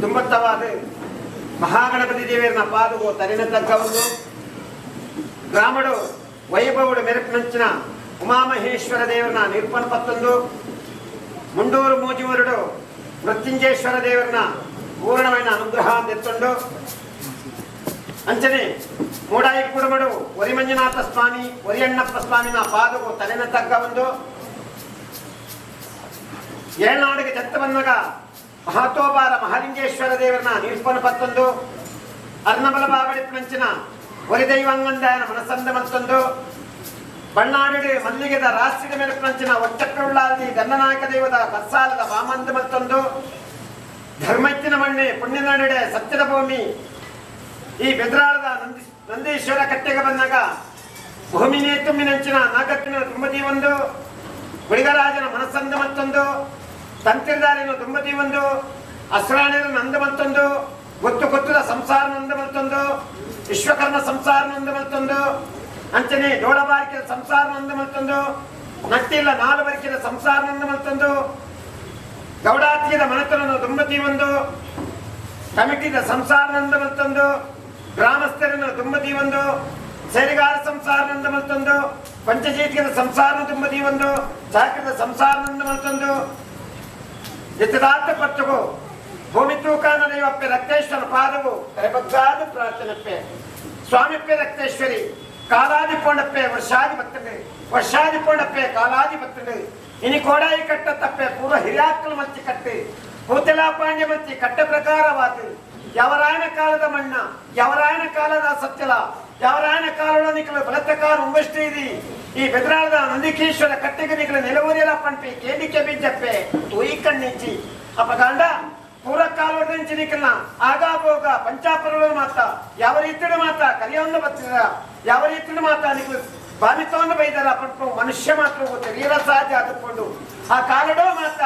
ದುಂಬತ್ತವಾದ ಮಹಾಗಣಪತಿ ದೇವರನ ಪಾದವು ತರಿನ ತಗ್ಗವನ್ನು ಗ್ರಾಮಡು ವೈಭವಡು ಮೆರುಪಿನಂಚಿನ ಉಮಾಮಹೇಶ್ವರ ದೇವರನ ನಿರ್ಪಣ ಪತ್ತೊಂದು ಮುಂಡೂರು ಮೂಜಿಯೂರುಡು ಮೃತ್ಯುಂಜೇಶ್ವರ ದೇವರನ ಪೂರ್ಣమైన ಅನುಗ್ರಹ ಎತ್ತುಂಡು. ಅಂಚನೆ ಮೂಡಾಯಿ ಕುಡುಮಡು ಒರಿಮಂಜುನಾಥ ಸ್ವಾಮಿ, ಒರಿಯಣ್ಣಪ್ಪ ಸ್ವಾಮಿನ ಪಾದವು ತಲೆನ ತಗ್ಗ ಒಂದು ಏಳ್ನಾಡಿಗೆ ಜತ್ತ ಬಂದಾಗ ಮಹತೋಬಾರ ಮಹಾಲಿಂಗೇಶ್ವರ ದೇವರನ ನಿರ್ಪಣ ಪತ್ತೊಂದು ಅರ್ಣಬಲ ಬಾವಡಿ ಒರಿದೈವಂಗಂದಾಯನ ಮನಸಂದ ಮತ್ತೊಂದು ಬಣ್ಣಾಡಿಡು ಮಲ್ಲಿಗೆದ ರಾಷ್ಟ್ರೀಯ ಮೆರುಪಿನಂಚಿನ ಒಚ್ಚಕ್ರವುಳ್ಳಾದಿ ದಂಡನಾಯಕ ದೈವದ ಕಸ್ಸಾಲದ ವಾಮಂದ ಮತ್ತೊಂದು ಧರ್ಮತ್ತಿನ ಮಣ್ಣೆ ಪುಣ್ಯನಾಡಿಡೆ ಸತ್ಯದ ಭೂಮಿ ಈ ಬೆದ್ರಾಳದ ನಂದೀಶ್ವರ ಕಟ್ಟೆಗೆ ಬಂದಾಗ ಭೂಮಿನೇ ತುಂಬಿನಂಚಿನ ನಾಗತ್ತಿನ ತುಂಬದಿ ಒಂದು, ಗುಳಿಗರಾಜನ ಮನಸ್ಸಂದ ಮತ್ತೊಂದು, ತಂತಿರದಾರಿನ ತುಂಬದಿ ಒಂದು, ಅಸ್ರಾಣಿನ ನಂದ ಮತ್ತೊಂದು, ಗೊತ್ತು ಗೊತ್ತದ ಸಂಸಾರ ನಂದ ಮತ್ತೊಂದು, ವಿಶ್ವಕರ್ಮ ಸಂಸಾರ ನಂದ ಮತ್ತೊಂದು, ಅಂಚನೆ ಡೋಳಬಾರಿಕೆದ ಸಂಸಾರ ನಂದ ಮತ್ತೊಂದು, ನಟ್ಟಿಲ್ಲ ನಾಲು ಬರಿಕೆದ ಸಂಸಾರ ನಂದ ಮತ್ತೊಂದು, ಗೌಡಾತಿಯದ ಮನೆತನದ ದುಂಬತಿ ಒಂದು, ಕಮಿಟಿದ ಸಂಸಾರ ನಂದ ಮತ್ತೊಂದು, ಗ್ರಾಮಸ್ಥರನ್ನ ತುಂಬದಿ ಒಂದು, ಸೇರಿಗಾರ ಸಂಸಾರ ನಂದ ಮತ್ತೊಂದು, ಪಂಚಜೀತಿಗದ ಸಂಸಾರ ತುಂಬದಿ ಒಂದು, ಚಾಕರದ ಸಂಸಾರ ನಂದ ಮತ್ತೊಂದು. ಎತ್ತದಾರ್ಥ ಪತ್ತುಗು ಭೂಮಿ ತೂಕಾನ ದೈವಪ್ಪೆ ರಕ್ತೇಶ್ವರ ಪಾದವು ಕರೆಬಗ್ಗಾದ ಪ್ರಾರ್ಥನೆಪ್ಪೆ. ಸ್ವಾಮಿಪ್ಪೆ ರಕ್ತೇಶ್ವರಿ ಕಾಲಾದಿ ಪೋಂಡಪ್ಪೆ ವರ್ಷಾದಿ ಬತ್ತಂಡು, ವರ್ಷಾದಿ ಪೋಂಡಪ್ಪೆ ಕಾಲಾದಿ ಬತ್ತಂಡು. ಇನಿ ಕೋಡಾಯಿ ಕಟ್ಟ ತಪ್ಪೆ ಪೂರ್ವ ಹಿರಿಯಾಕ್ಕಲು ಮಚ್ಚಿ ಕಟ್ಟು ಪೂತೆಲಾ ಪಾಂಡ್ಯ ಮಚ್ಚಿ ಕಟ್ಟ ಪ್ರಕಾರವಾತು. ಯವರಾಯಣ ಕಾಲದ ಮಣ್ಣ, ಯವರಾಯಣ ಕಾಲದ ಸತ್ಯಲ, ಯವರಾಯಣ ಕಾಲದ ನಿಕಲ ಬಲತ್ತಕಾರ ಉಂಬಷ್ಟೀರಿ ಈ ಬೆದರಾಳದ ನಂದಿಕೇಶ್ವರ ಕಟ್ಟೆಗೆ ನಿಕಲ ನೆಲವೂರಿಯಲ ಪಂಪಿ ಕೇಂಡಿಕೆ ಬಿಜ್ಜಪ್ಪೆ ತೂಯಿ ಕಣ್ಣಿಂಚಿ. ಅಪಗಾಂಡ ಪೂರ್ವಕಾಲದ నుంచి ನಿಕಲ್ನ ಆಗಾಭೋಗ ಪಂಚಾಪರುಗಳು ಮಾತ ಯಾವ ರೀತಿಯ ಮಾತ ಕಲಿಯೊಂದು ಬತ್ತಿದ, ಯಾವ ರೀತಿಯ ಮಾತ ನಿಕಲು ಬಾಮಿತವನ್ನು ಬೈದಾರ ಪಂಪು ಮನುಷ್ಯ ಮಾತ್ರ ತೆರೆಯಲ ಸಾಧ್ಯ ಆದುಕೊಂಡು ಆ ಕಾಲಡೋ ಮಾತ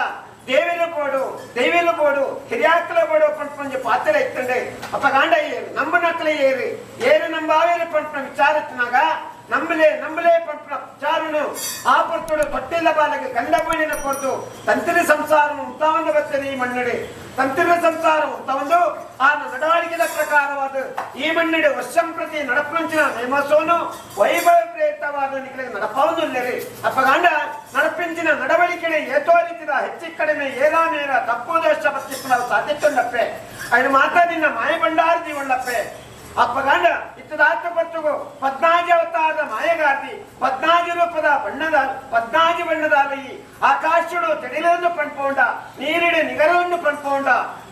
ದೇವಿಲು ಬೋಡು, ದೈವಿಲು ಬೋಡು, ಹಿರಿಯಾಕಲ ಬೋಡು ಪಂಪಂಜಿ ಪಾತ್ರ ಇತ್ತಂಡೆ. ಅಪಗಾಂಡ ಏರು ನಂಬ ನಕಲ ಏರು ಏರು ನಂಬಾವೇರು ಪಂಪನ ವಿಚಾರತ್ನಾಗ ನಂಬಲೆ ನಂಬಲೆ ಪಂಪನ ವಿಚಾರನು ಆ ಪೊರ್ತುಡು ತೊಟ್ಟಿಲ್ಲ ಬಾಲಗೆ ಗಂಡ ಬೀಳಿನ ಕೊರ್ದು ತಂತಿನ ಸಂಸಾರ ಉತ್ತಾವಂದು ಬರ್ತದೆ. ಈ ಮಣ್ಣಡಿ ತಂತಿನ ಸಂಸಾರ ಉತ್ತಾವಂದು ಆ ನಡವಳಿಕೆದ ಪ್ರಕಾರವಾದ ಈ ಮಣ್ಣಡಿ ವರ್ಷಂ ಪ್ರತಿ ನಡಪುಂಚಿನ ನೇಮಸೋನು ವೈಭವ ಪ್ರೇರಿತವಾದ ನಿಕಲಿಗೆ ನಡಪಾವುದಿಲ್ಲರಿ. ಅಪ್ಪಗಾಂಡ ನಡಪಿಂಚಿನ ನಡವಳಿಕೆ ಏತೋ ರೀತಿದ ಹೆಚ್ಚು ಕಡಿಮೆ ಏರಾ ಮೇರ ತಪ್ಪು ದೋಷ ಬತ್ತಿಪ್ಪು ಸಾಧ್ಯತೆ ఆయన ಮಾತ ನಿನ್ನ ಮಾಯ ಭಂಡಾರ ಜೀವಣ್ಣಪ್ಪೆ. ಅಪ್ಪಗಾಂಡ ಇತ್ತದಾತ ಪತ್ತುಗು ಪದ್ನಾಜಿ ಅವತಾರದ ಮಾಯಗಾರ್ತಿ, ಪದ್ನಾಜಿ ರೂಪದ ಬಣ್ಣದ, ಪದ್ನಾಜಿ ಬಣ್ಣದ ಅಲಯಿ ಆಕಾಶುಡು ತೆಡಿಲನ್ನು ಪಣ್ಪೋಂಡ, ನೀರಿಡು ನಿಗರವನ್ನು ಪಣ್ಪೋಂಡ,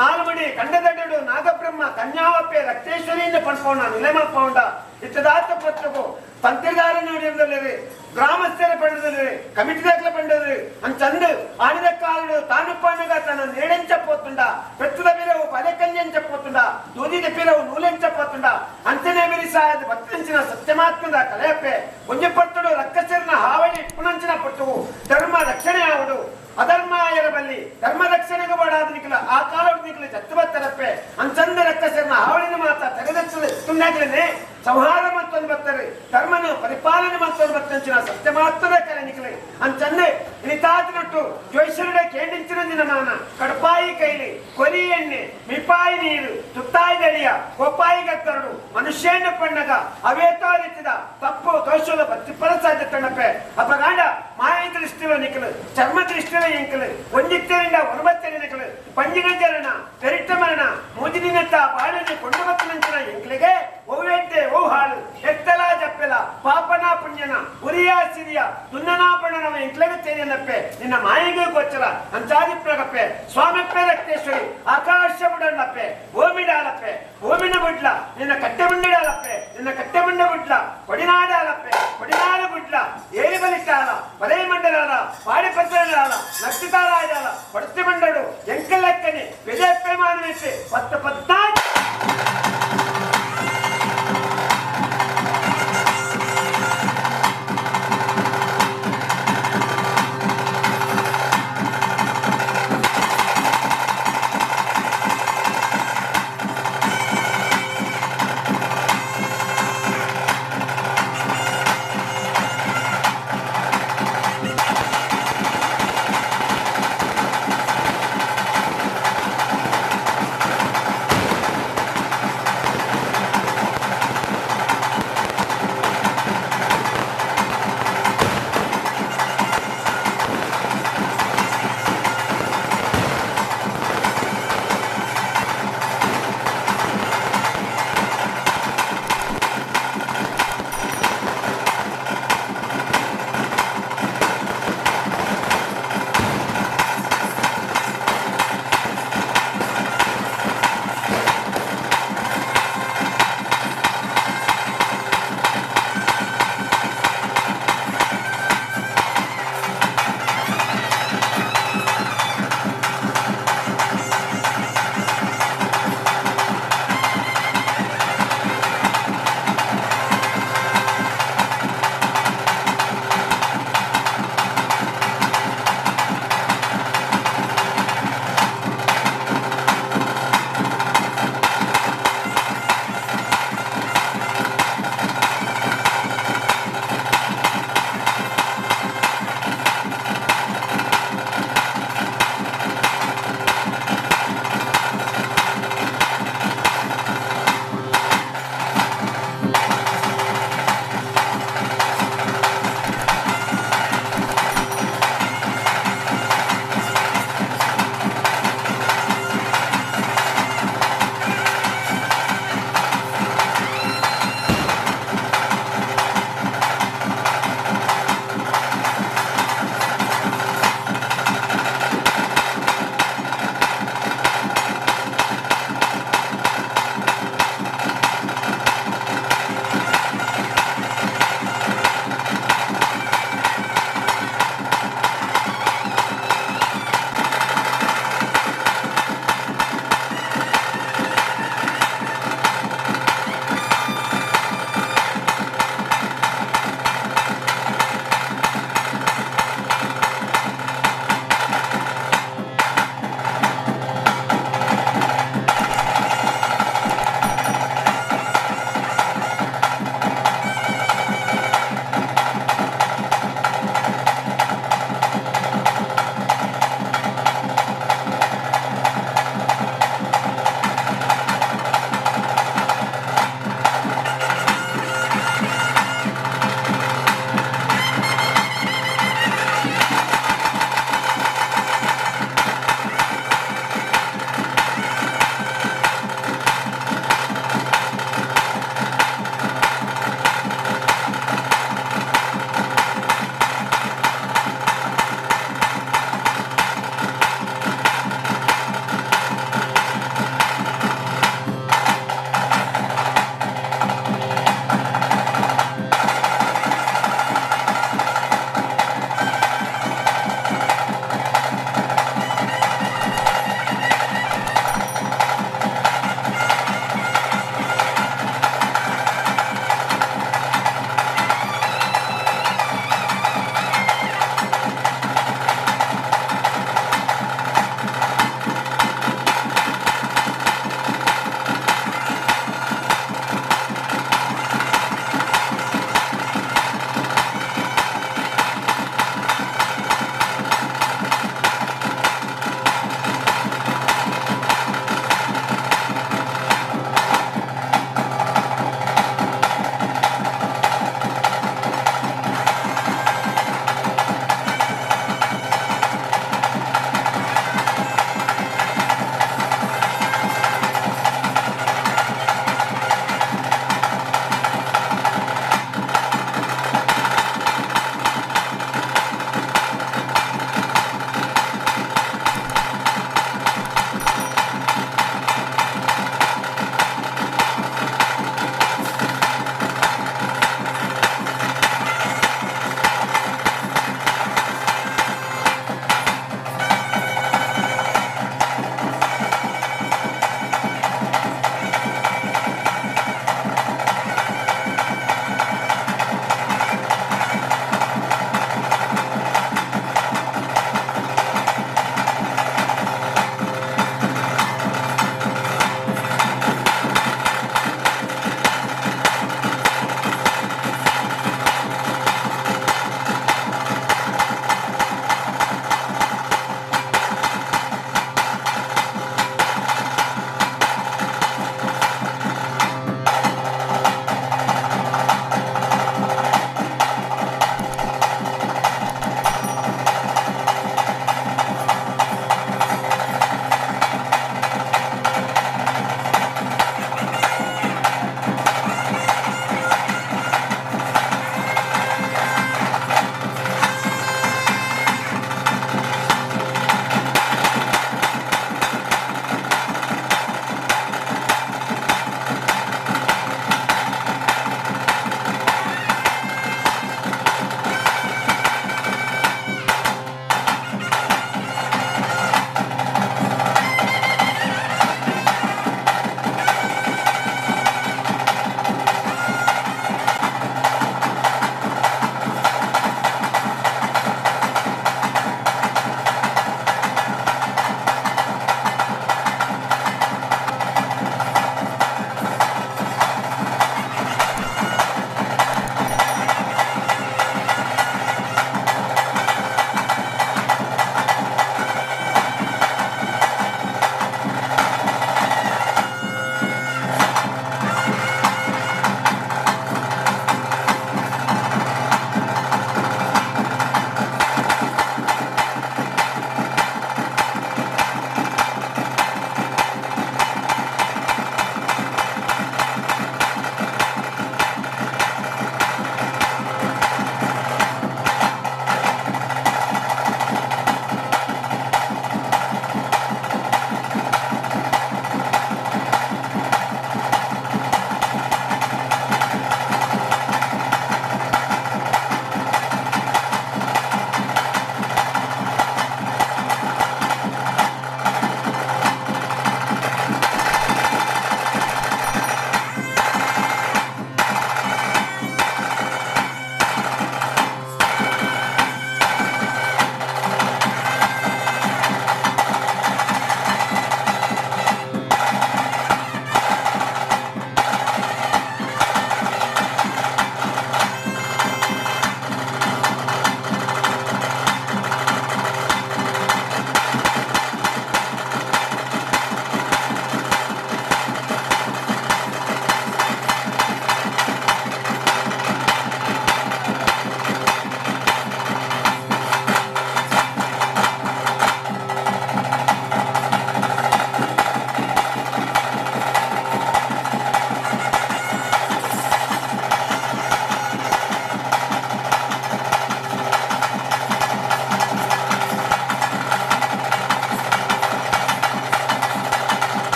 ನಾಲ್ಮಡಿ ಕಂಡದಡ್ಡು ನಾಗಬ್ರಹ್ಮ ಕನ್ಯಾವಪ್ಪೆ ರಕ್ತೇಶ್ವರಿಯನ್ನು ಪಣ್ಪೋಂಡ ನಿಲೆಮಲ್ಪೋಂಡ. ಇತ್ತದಾತ ಪತ್ತುಗು ತಂತ್ರಿದಾರ ನೋಡಿರಲಿ, ಗ್ರಾಮಸ್ಥರ ಪಂಡದಲ್ಲಿ, ಕಮಿಟಿ దగ్గర పండదు అంచందు ఆనిద కాలుడు తాను పండుగ తన నేడెంచపోతుండా, పెట్టుద బిరవు పదకంజెంచపోతుండా, దూదిద పిరవు నూలెంచపోతుండా, అంచనే బిరిసాయద బత్తించిన ಸತ್ಯಮಾತ್ಮದ ಕಲೆಯಪ್ಪೆ. ಒಂಜಿ ಪರ್ತುಡು ರಕ್ಕಸರಿನ ಹಾವಳಿ ಪುನಂಚಿನ ಪಟ್ಟುವು ಧರ್ಮ ರಕ್ಷಣೆ ಆವಡು, ಅಧರ್ಮ ಇರಬಲ್ಲಿ ಧರ್ಮ ರಕ್ಷಣೆಗೆ ಬಾಡಾದ ನಿಕಲ ಆ ಕಾಲಡು ನಿಕಲ ಜತ್ತು ಬತ್ತರಪ್ಪೆ. ಅಂಚಂದ ರಕ್ಕಸರಿನ ಹಾವಳಿನ ಮಾತ ತೆಗೆದಚ್ಚಲು ತುಂಡಾಗ್ಲೇನೆ ಸಂಹಾರ ಮತ್ತೊಂದು ಬರ್ತಾರೆ, ಧರ್ಮನ ಪರಿಪಾಲನೆ ಮತ್ತೊಂದು ಬತ್ತಂಚಿನ ಸತ್ಯಮಾತ್ಮದ ಕಲೆ ನಿಕಲೆ. ಅಂಚಂದೆ ಇನಿತಾತಿನಟ್ಟು ಜೋಯಿಸರುಡೆ ಕೇಂಡಿಂಚಿನ ದಿನಮಾನ ಕಡಪಾಯಿ ಕೈಲಿ ಕೊಲಿ ಎಣ್ಣೆ ಮಿಪಾಯಿ ನೀರು ತುತ್ತಾಯಿ ದಳಿಯ ಕೋಪಾಯಿ ಗತ್ತರಡು ಮನುಷ್ಯನ ಪಣ್ಣಗ ಅವೇತೋ ರೀತಿದ ತಪ್ಪು ದೋಷದ ಬತ್ತಿಪ್ಪರ ಸಾಧ್ಯ ತಣ್ಣಪ್ಪೆ. ಅಪಗಾಂಡ ಮಾಯ ದೃಷ್ಟಿలో ನಿಕಲು, ಚರ್ಮ ದೃಷ್ಟಿలో ಎಂಕಲು ಒಂಜಿತ್ತರಿಂದ ಒಂಬತ್ತೆರಡು ನಿಕಲು ಪಂಜಿನ ಜರಣ ಪೆರಿಟ್ಟ ಮರಣ ಮೂಜಿದಿನತ್ತ ಬಾಳನೆ ಕೊಂಡು ಬತ್ತಿನಂಚಿನ ಎಂಕ್ಲಿಗೆ ಒವ್ವೆಟ್ಟೆ ಓ ಹಾಳು ಎತ್ತಲ ಜಪ್ಪೆಲ ಪಾಪನ ಪುಣ್ಯನ ಉರಿಯ ಸಿರಿಯ ದುನ್ನನಾ ಬಣ್ಣನವ ಎಂಕ್ಲೆಗೆ ತೇರಿಯನಪ್ಪೆ, ನಿನ್ನ ಮಾಯಿಗೆ ಗೋಚರ. ಅಂಚಾದಿ ಪ್ರಗಪ್ಪೆ ಸ್ವಾಮಿಪ್ಪೆ ರಕ್ತೇಶ್ವರಿ ಆಕಾಶ ಬುಡಣ್ಣಪ್ಪೆ, ಭೂಮಿಡಾಲಪ್ಪೆ, ಭೂಮಿನ ಬುಡ್ಲ ನಿನ್ನ ಕಟ್ಟೆ ಮುಂಡಿಡಾಲಪ್ಪೆ, ನಿನ್ನ ಕಟ್ಟೆ ಮುಂಡ ಬುಡ್ಲ ಕೊಡಿನಾಡಾಲಪ್ಪೆ, ಕೊಡಿನಾಡ ಬುಡ್ಲ ಏರಿ ಬಲಿತಾಲ ಬಲೈ ಮಂಡಲಾಲ ಪಾಡಿ ಪತ್ರಲಾಲ ನಕ್ಷತಾರಾಯಾಲ ಪಡತಿ ಮಂಡಡು ಎಂಕಲೆಕ್ಕನೆ ವಿಜಯಪ್ಪೆ ಮಾನವೇಶೆ ಪತ್ತ ಪದ್ನಾಲ್ಕು.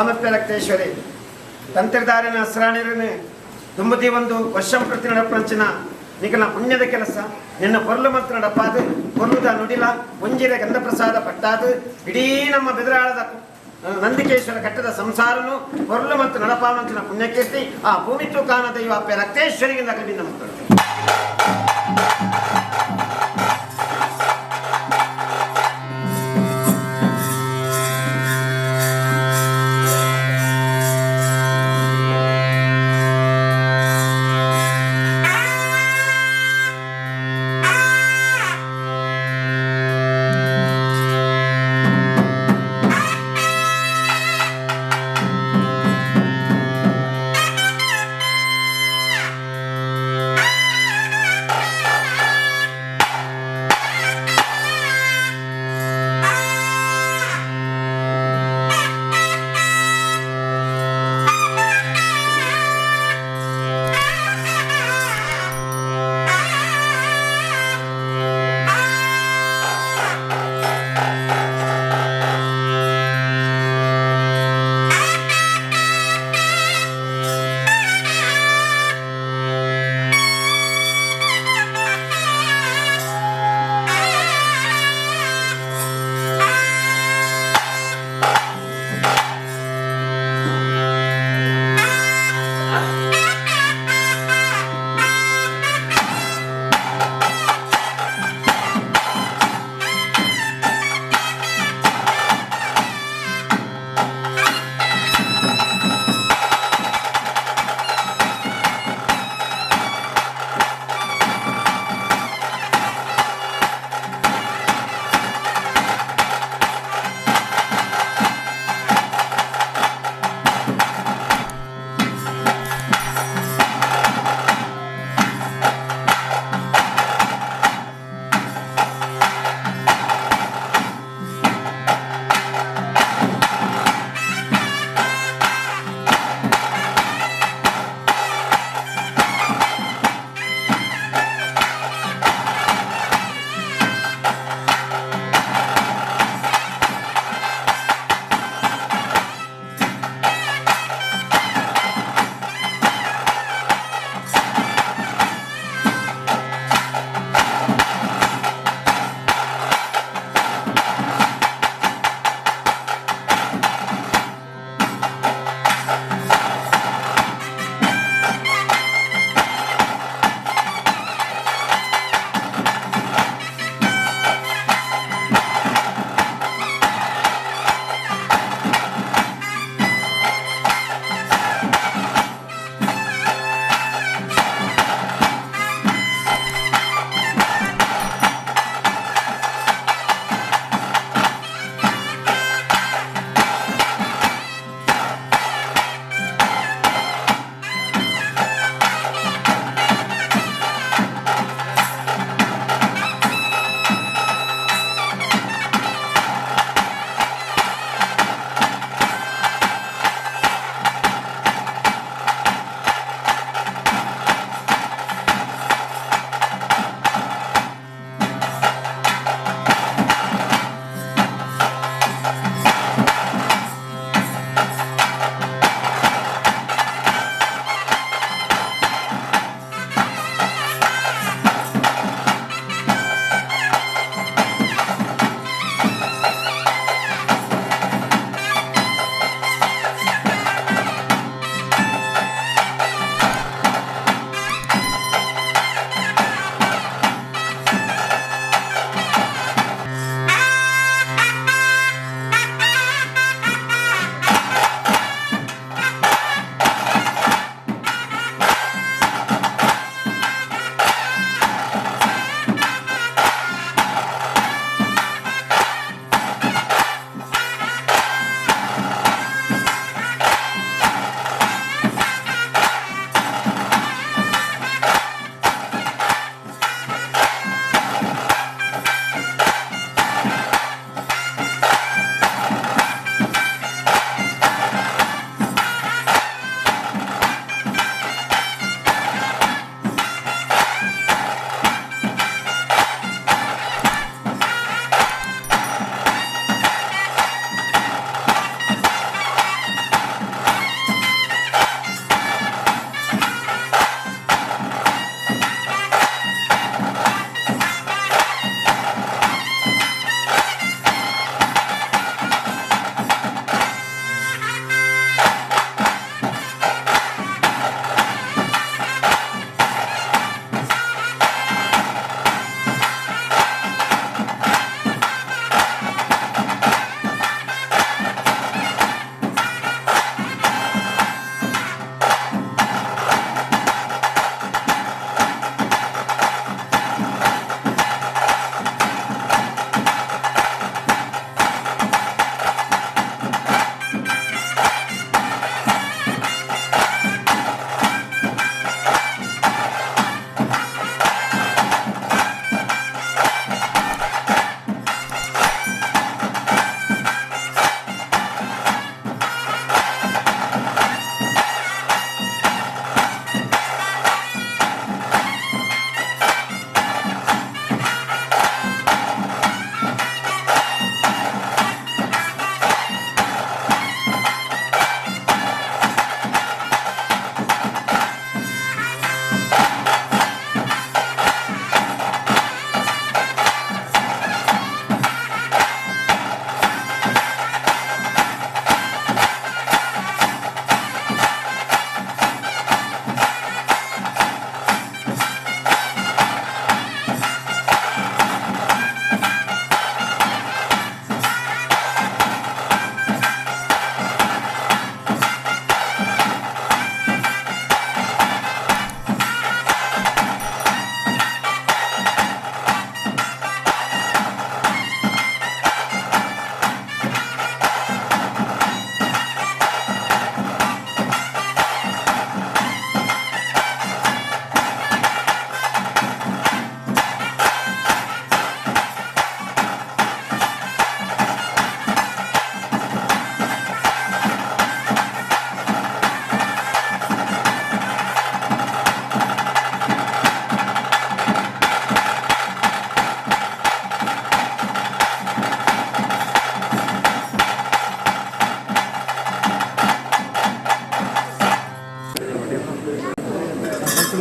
ಸ್ವಾಮಪ್ಯ ರಕ್ತೇಶ್ವರಿ ತಂತ್ರಧಾರಿನ ಅಸ್ರಾಣಿರನು ದುಂಬುದಿ ಒಂದು ವರ್ಷಂ ಪ್ರತಿ ನಡಪಂಚಿನ ನಿಕಲ ಪುಣ್ಯದ ಕೆಲಸ. ನಿನ್ನ ಪೊರ್ಲು ಮಂತ್ರ ನಡಪಾದು, ಪೊರ್ಲುದ ನುಡಿಲ ಒಂಜಿರ ಗಂಧಪ್ರಸಾದ ಪಟ್ಟಾದು, ಇಡೀ ನಮ್ಮ ಬೆದರಾಳದ ನಂದಿಕೇಶ್ವರ ಕಟ್ಟದ ಸಂಸಾರನು ಪೊರ್ಲು ಮತ್ತು ನಡಪಾವಂಚಿನ ಪುಣ್ಯಕೀರ್ತಿ ಆ ಭೂಮಿ ತೂಕಾನ ದೈವ ಅಪ್ಪೆ ರಕ್ತೇಶ್ವರಿಗಿಂದ ಕಲಿಂದ ಮಕ್ಕಳು.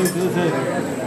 ಜೋಕುಲು.